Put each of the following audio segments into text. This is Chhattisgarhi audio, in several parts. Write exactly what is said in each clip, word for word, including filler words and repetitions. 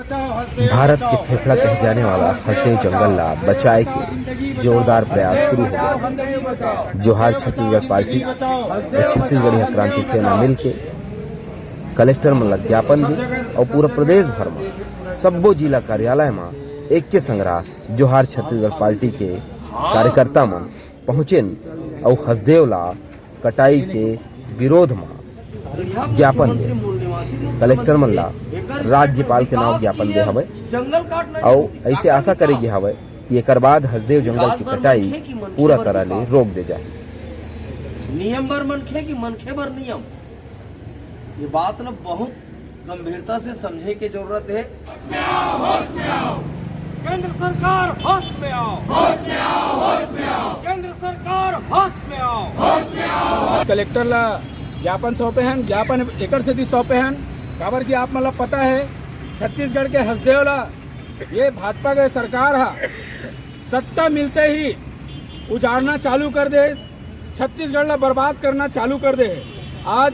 भारत के फेफड़ा कहे जाने वाला हसदेव जंगल ला बचाए के जोरदार प्रयास शुरू हो गया। जोहार छत्तीसगढ़ पार्टी अउ छत्तीसगढ़िया क्रांति सेना मिलके कलेक्टर मन ला ज्ञापन दे अउ पूरा प्रदेश भर म सब्बो जिला कार्यालय म एक के संग जोहार छत्तीसगढ़ पार्टी के कार्यकर्ता मन पहुंचेन अउ हसदेव ला कटाई के विरोध म ज्ञापन दे। कलेक्टर मन ला राज्यपाल के नाव ज्ञापन दे हवय अउ ऐसे आशा करे गे हवय कि एकर बाद हसदेव जंगल के कटाई पूरा तरह ले रोक दे जाही। नियम बर मनखे कि मनखे बर नियम, ये बात न बहुत गंभीरता से समझे के जरूरत है। केंद्र सरकार, होश में आओ। होश में आओ, होश में आओ। केंद्र सरकार, होश में आओ। होश में आओ। कलेक्टर ला ज्ञापन सौंपे हन। ज्ञापन एकर सेती सौंपे हन, काबर कि आप मन ला पता है, छत्तीसगढ़ के हसदेव ला ये भाजपा के सरकार हा सत्ता मिलते ही उजाड़ना चालू कर दे, छत्तीसगढ़ ला बर्बाद करना चालू कर दे। आज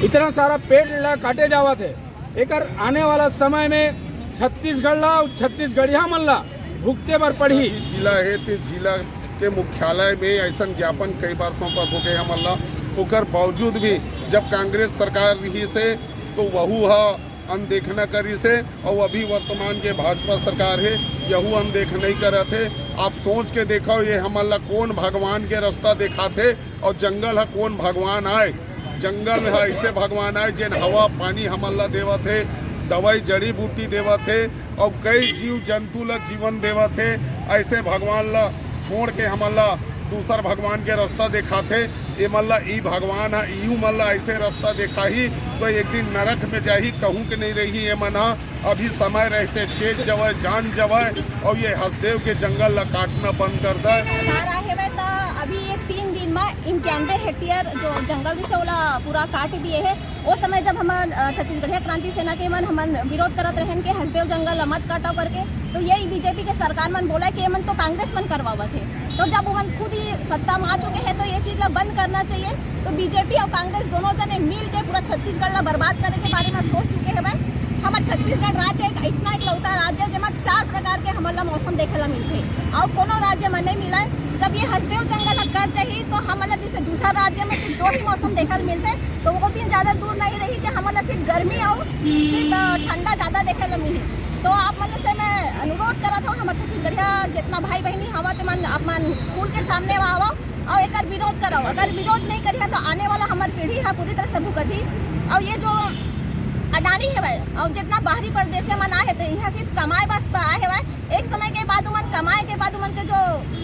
इतना सारा पेड़ ला काटे जावत है, एकर आने वाला समय में छत्तीसगढ़ ला अउ छत्तीसगढ़िया मन ला भुगते बर पड़ही। जिला है ते जिला के मुख्यालय में ऐसन ज्ञापन कई बार सौंपा हो गए हमन ला। ओकर बावजूद भी जब कांग्रेस सरकार रही से तो वहू हा अनदेखना करिस हे, अउ अभी वर्तमान के भाजपा सरकार हे, यहू अनदेख नहीं करत हे। आप सोच के देखो, ये हमन ला कौन भगवान के रास्ता दिखाथे, अउ जंगल ह कौन भगवान आय? जंगल ह ऐसे भगवान आय, जेन हवा पानी हमन ला देवत हे, दवाई जड़ी बूटी देवत हे, अउ कई जीव जंतु ला जीवन देवत हे। ऐसे भगवान ला छोड़ के हमन ला दूसर भगवान के रास्ता देखाथे। ए मन ला ई भगवान ह इहू मन ला ऐसे रास्ता देखाही तो एक दिन नरक में जाही, कहूँ के नहीं रही। ए मन ह अभी समय रहते चेत जवय, जान जवय, और ये हसदेव के जंगल ला काटना बंद कर दे। सरकार आहे वय त अभी ये तीन दिन में इक्यानवे हेक्टेयर जो जंगल भी से ओला पूरा काट दिए है। ओ समय जब हमन, अ, छत्तीसगढ़िया क्रांति सेना के मन हमन विरोध करत रहन के हसदेव जंगल ला मत काटव करके, तो यही बीजेपी के सरकार मन बोला कि ये मन तो कांग्रेस मन करवावत है। तो जब ओमन खुद ही सत्ता में आ चुके हैं तो ये चीज ला बंद करना चाहिए। तो बीजेपी और कांग्रेस दोनों जने मिल के पूरा छत्तीसगढ़ ला बर्बाद करे के बारे में सोच चुके हैं। हमर छत्तीसगढ़ राज्य एक ऐसना इकलौता राज्य है जेमा चार प्रकार के हमन ला मौसम देखे ला मिलथे और कोनो राज्य में नहीं मिला है। जब ये हसदेव जंगल ला कट जाही तो हमन ला जैसे दूसरा राज्य में सिर्फ दो ही मौसम देखे ला मिलथे, तो वो दिन ज्यादा दूर नहीं रही कि हमन ला सिर्फ गर्मी और सिर्फ, अ, ठंडा ज्यादा देखे ला मिली। तो आप मन से मैं अनुरोध करत हूँ, हमर छत्तीसगढ़िया जितना भाई बहनी हवा ते मन आप मन स्कूल के सामने आवा और एकर विरोध करो। अगर विरोध नहीं करिए तो आने वाला हमर पीढ़ी है पूरी तरह से भुगती। और ये जो अडानी है भाई, और जितना बाहरी परदेसी मन आए हैं तो यहाँ सिर्फ कमाए बस आए हैं भाई। एक समय के बाद उमन कमाए के बाद उमन के जो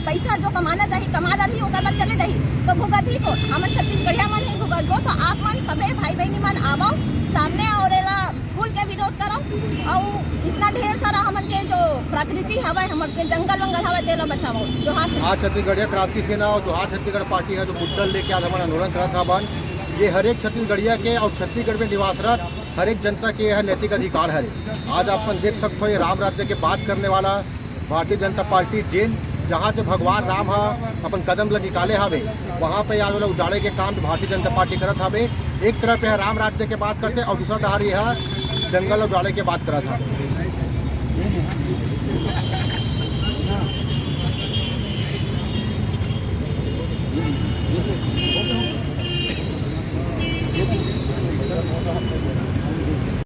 पैसा जो कमाना चाहिए कमा रही ओकर बाद चले जाही, तो भुगत ही को हमन छत्तीसगढ़िया मन ही भुगत दो। तो आप मन सबे भाई बहनी मन आवो सामने और एला खुल के विरोध करो और इतना ढेर सारा हमन के जो प्रकृति हवय, हमन के जंगल वंगल हवय, तेला बचाओ। जोहार। आज छत्तीसगढ़िया क्रांति सेना और जोहार छत्तीसगढ़ पार्टी है जो मुद्दा लेके आज हमन आंदोलन करत हवन। ये हर एक छत्तीसगढ़िया के और छत्तीसगढ़ में निवासरत हर एक जनता के यह नैतिक अधिकार हरे। आज आप मन देख सकते हो, ये राम राज्य के बात करने वाला भारतीय जनता पार्टी जेन जहाँ से भगवान राम ह अपन कदम ल निकाले हवे, वहाँ पे आज ओला उजाड़े के काम भारतीय जनता पार्टी करत हवे। एक तरफ यह राम राज्य के बात करथे और दूसरा डहर यह जंगल उजाड़े के बात करत हवे।